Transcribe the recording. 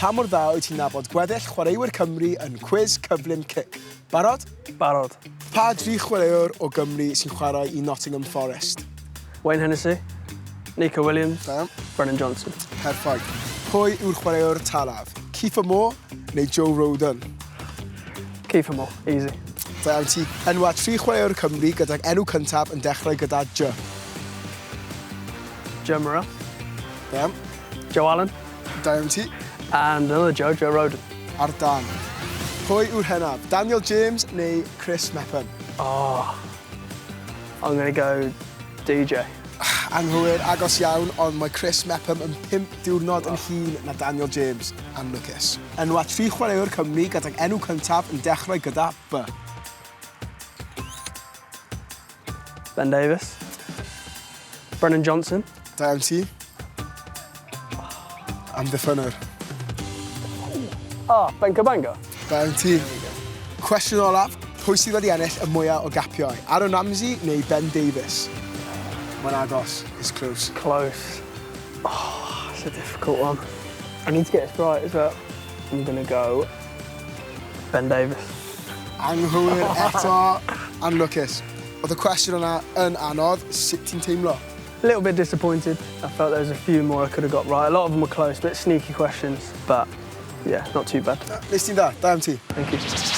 pa mor dda wyt ti'n nabod gweddill chwaraewyr Cymru yn Cwis Cyflym Cic. Barod? Barod. Pa dri chwaraewr o Gymru sy'n chwarae i Nottingham Forest? Wayne Hennessy, Neco Williams, Da iawn. Brennan Johnson. Perffaith. Pwy yw'r chwaraewr talaf? Kieffer Moore neu Joe Rodon? Kieffer Moore, easy. Da iawn ti. Enwa tri chwaraewr Cymru gydag enw cyntaf yn dechrau gyda J. Joe Morrell. Da iawn. Joe Allen. Da iawn ti. And another Joe, Joe Rodon. Ar dan. Pwy yw'r henaf, Daniel James neu Chris Mepham? Oh, I'm going to go DJ. Anghywir, agos iawn, ond mae Chris Mepham yn 5 diwrnod yn hŷn na Daniel James. Anlwcus. Enwa tri chwaraewr Cymru gydag enw cyntaf yn dechrau gyda B. Ben Davies. Brennan Johnson. Da iawn ti. Amddiffynwr. Oh, Ben Cabango. Da iawn ti. Cwestiwn olaf, pwy sydd wedi ennill y mwyaf o gapiau? Aaron Ramsey neu Ben Davies? Mae'n agos. It's close. Close. Oh, it's a difficult one. I need to get this right as well. I'm going to go Ben Davies. Anghywir eto. Anlwcus. Oedd y cwestiwn yna yn anodd. Sut ti'n teimlo? A little bit disappointed. I felt there was a few more I could have got right. A lot of them were close, but sneaky questions. But yeah, not too bad. Nes ti'n dda. Da iawn ti. Thank you.